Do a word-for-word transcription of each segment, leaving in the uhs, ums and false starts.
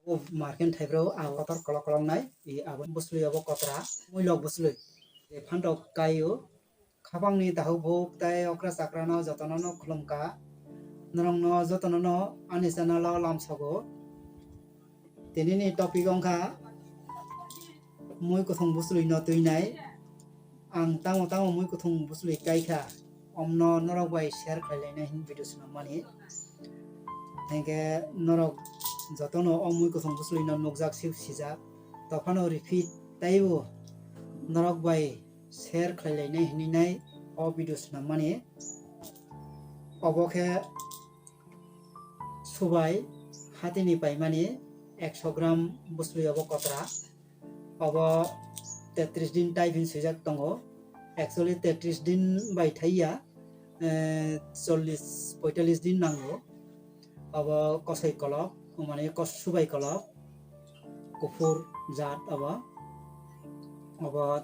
O market thaibrao abo kotor kolok kolok nai, i abo bwswlwi abo kotra, muilok bwswlwi. Je phantok kaio, khapangni dahu buk tai okra chakrano jotono no khulumkha. Norokno jotono no ani channel o lamsogo. Tinini topic wngkha mui kuthung bwswlwi no twinai. Ang tamo tamo mui kuthung bwswlwi kaikha, omno norok bai share khlai lainai hwnwi video swnam mani. Hinkhe norok jotono o mui kuthung bwswlwi no nukjak, sip sijak. Tophano repeat taibo norok bai share khlai lainai hwnwi nai o video swnam mani. Obo khe subai hatini paimani ekso gram bwswlwi obo kotra. Obo tetris din type hin swijak tongo. Actually tetris din bai thaiya, eh, chollis poitallis din nango. Obo kosoi kolok, mane kos-, subai kolok, kuphur jat obo. Obo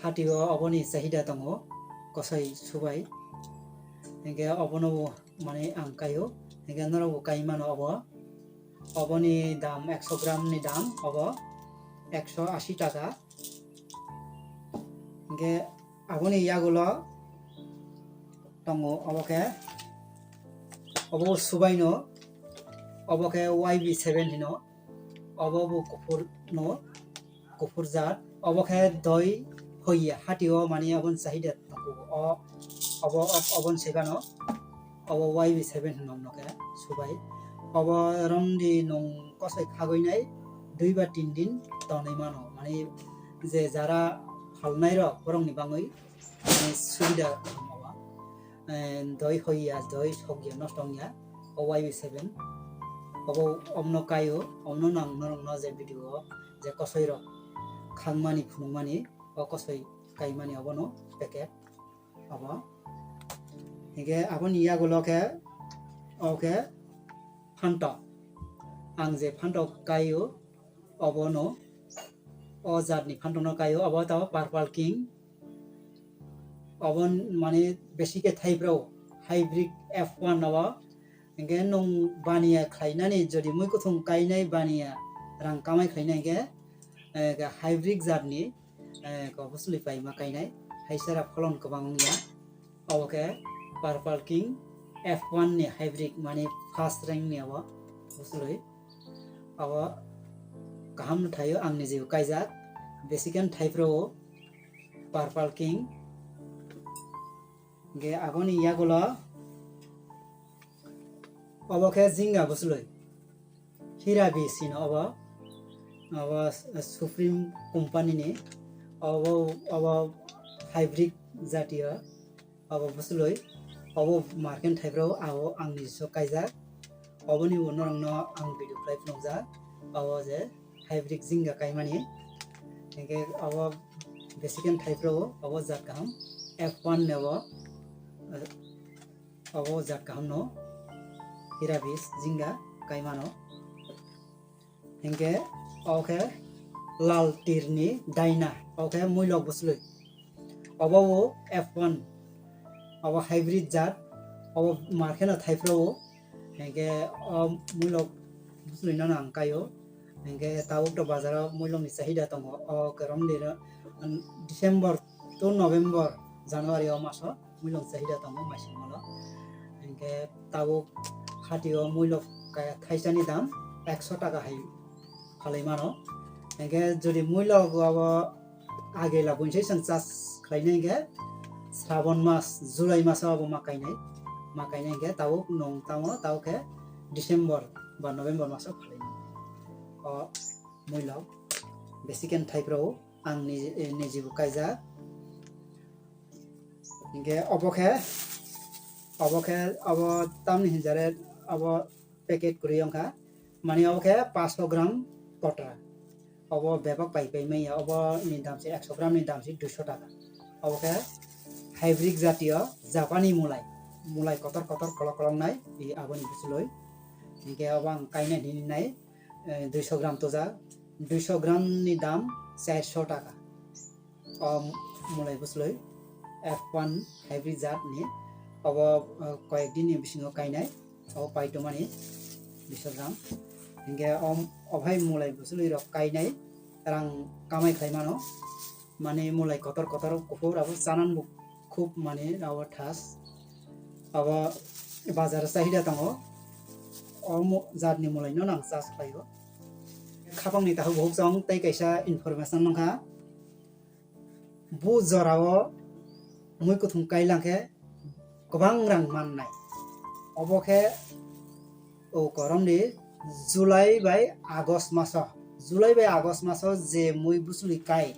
hatio oboni chahida tongo, kosoi subai. Hinkhe obono bo mane ang kaio, hinkhe norok bo kai mano obo. Oboni dam ekso gram ni dam obo ekso ashi taka. Hinkhe aboni yagulo tongo obo khe, obo subaino, obo khe Y B seven hino, obo bo kuphur no, kuphur jat, obo khe doi hoiya, hatio mani aboni chahida tongo. O, obo, ob-, oboni sebano, obo Y B seven hino no khe subai. Obo romdi nung kosoi khagwi nai dui ba tin din tonwi mano. Mani je jara phalnai rok borokni bangwi, mani subida obo. Eh, doi hoiya, doi sokya, nosto wngya, o Y B seven. Obo omno kaio, omno nang norokno je video o je kosoi rok khangmani, phunukmani, o kosoi kaimani obono packet obo. Hinkhe aboni yagulo khe, o khe phantok. Ang je phantok kaio, obono, o jatni phantok no kaio, obo tamo Purple King. Obo mane besi khe thaibrao hybrid F one obo. Hinkhe nwng baniya khlainani, jodi mui kuthung kainai baniya rang kamai khlainai hinkhe, eh, hybrid jatni, eh, ko bwswlwi paima kainai, haisara pholon kwbang wngya. Obo khe Purple King F one ni hybrid, mane first rank ni obo bwswlwi. Obo kaham thaio, ang niji kaijak, besi khe thaibrao Purple King. Hinkhe aboni yagulo obo khe jinga bwswlwi. Hira bisi no obo, obo Supreme company ni, obo, obo hybrid jatiyo, obo bwswlwi, obo market thaibrao abo ang niji kaijak, oboni bo norokno ang video khlai phunukjak, obo je hybrid jinga kaimani, hinkhe obo besi khe thaibrao, obo jat kaham F one ni obo. Obo jat kaham no, hira bis jinga kaimano. Hinkhe obo khe lal tirni daina, obo khe muilok bwswlwi. Obo bo F one, obo hybrid jat, obo market no thaiphro o. Hinkhe o muilok bwswlwi no ang kaio. Hinkhe tabuk to bazaro muilok ni chahida tongo. O kwrwng ni ro-, December to November, January o maso muilok chahida tongo maising malo. Hinkhe tabuk hatio muilok kaya thaisani dam ekso taka hai phalwi mano. Hinkhe jodi muilok abo agela buinsai chwng chas khlainai hinkhe Srabon mas, July maso abo ma kainai. Ma kainai hinkhe tabuk nwng tamo, tabuk khe December ba November maso phalwi mano. O muilok besi khe thaiphro ang ni-, eh, nijibo kaijak. Hinkhe obo khe, obo khe, obo tamni hinjare obo packet kwrwi wngkha. Mani obo khe paanch sho gram kotra. Obo bebak pai pai manya, obo ni dam se ekso gram ni dam se duiso taka. Obo khe hybrid jatiyo Japani mulai, mulai kotor kotor kolok kolok nai, i aboni bwswlwi. Hinkhe obo ang kainai hini nai, eh, duiso gram toja, duiso gram ni dam chairso taka. O mulai bwswlwi F one hybrid jat ni, obo, eh, koyek din ni bisingo kainai, obo paitwmani duiso gram. Hinkhe o, o hai mulai bwswlwi rok kainai rang kamai khlai mano. Mane mulai kotor kotor kuphur abo chanan bo khub mane abo thas. Abo bazar o chahida tongo. O mu-, jatni mulai no ang chas khlaio. Khapangni takhuk bukhuk chong tei kaisa information nangkha. Bu jorao mui kuthung kailang khe kwbang rang mannai. Obo khe o korom di July bai August maso, July bai August maso je mui bwswlwi kai,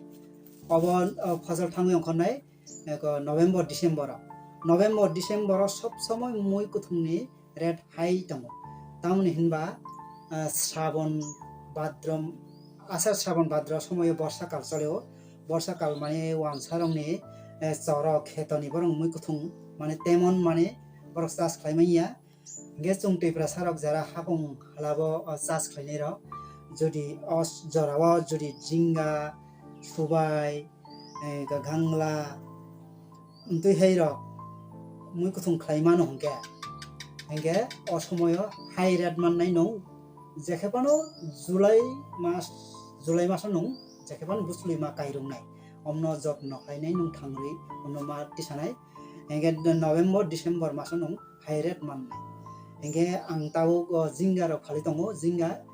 obo, o, phojol thangwi ongkhornai, eko, November, December o. November, December o sob somoi mui kuthungni rate high tongo. Tamoni hinba, ah, Srabon, Bhadro, Asar, Srabon, Bhadro somoyo borsa kal choleo. Borsa kal mane wansarokni, eh, chorok khetoni borok mui kuthung mane temon mane borok chas khlai manya. Hinkhe chwng Tiprasarok jara hapung halabo o chas khlainai rok, jodi o jorao jodi jinga, subai, eh, ga-, gangla, twi hai rok mui kuthung khlai mano hinkhe, hinkhe o somoyo high rate mannai nwng jekhe phano July mas, July maso nwng jekhe phano bwswlwi ma kairwngnai, omno jotno khlainai nwng thangrwi omno ma tisanai, hinkhe November, December maso nwng high rate mannai. Hinkhe ang tabuk o jinga rok phali tongo, jinga,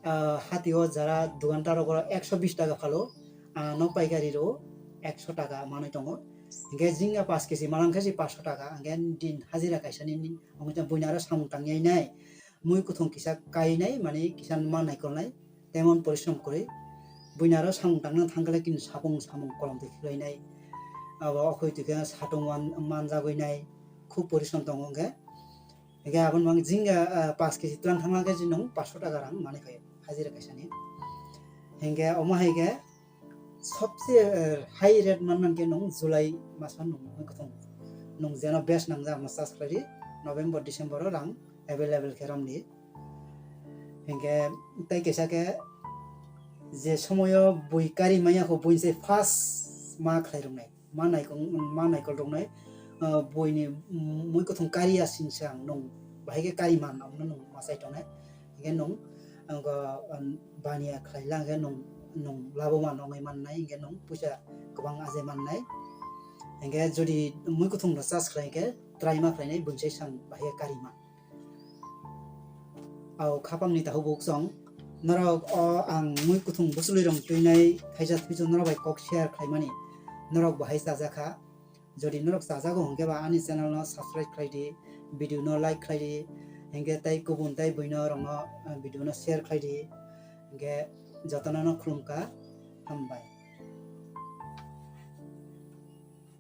ah, hatio jara dukandar rok ekso bis taka phalo, ah, no paikari rw ekso taka manwi tongo. Hinkhe jinga paanch kg manang khe se paanch so taka, hinkhe din hajira kaisa nini, omo buini aro samung tangyai nai, mui kuthung kisa kainai, mane kisa ma naikolnai, temon porishrom kwrwi. Buini aro samung tangna thangkhe kini sapung samung kolom twi khilainai. Abo okhoi twi khe satung wan-, manjagwi nai, khub porishrom tongo hinkhe. Hinkhe aboni bagwi jinga, ah, paanch kg twlang thangna khe nwng paanch so taka rang manwi phaio, hajira kaisani. Hinkhe omo hai khe sobse, eh, high rate manman khe nwng July maso nwng mui kuthung. Nwng jeno best nangjak, omo chas khlai di, November, December o rang available khe romdi. Hinkhe tei kaisa khe je somoyo bui kari manya kho, buini se first ma khlai rwnai, ma naikol, ma naikol rwnai, ah, buini mui kuthung kari ya singsa nwng bahai khe kari man, omo nwng ma chai tongnai. Hinkhe nwng, ang, ah, baniya khlai lang khe nwng, nwng labo man ongwi mannai, hinkhe nwng puisa kwbang ajai mannai. Hinkhe jodi mui kuthung no chas khlai khe try ma khlainai, buini se sang bahai khe kari man. Au khapangni takhuk bukhuk chong, norok o ang mui kuthung bwswlwi rong twinai thaisa thwisu norok bai kok share khlaimani, norok bahai chajakha. Jodi norok chajago hwnkhe ba ani channel no subscribe khlai di, video no like khlai di, hinkhe tei kubun tei buino rokno, ah, video no share khlai di, hinkhe jotono no khulumkha, hambai.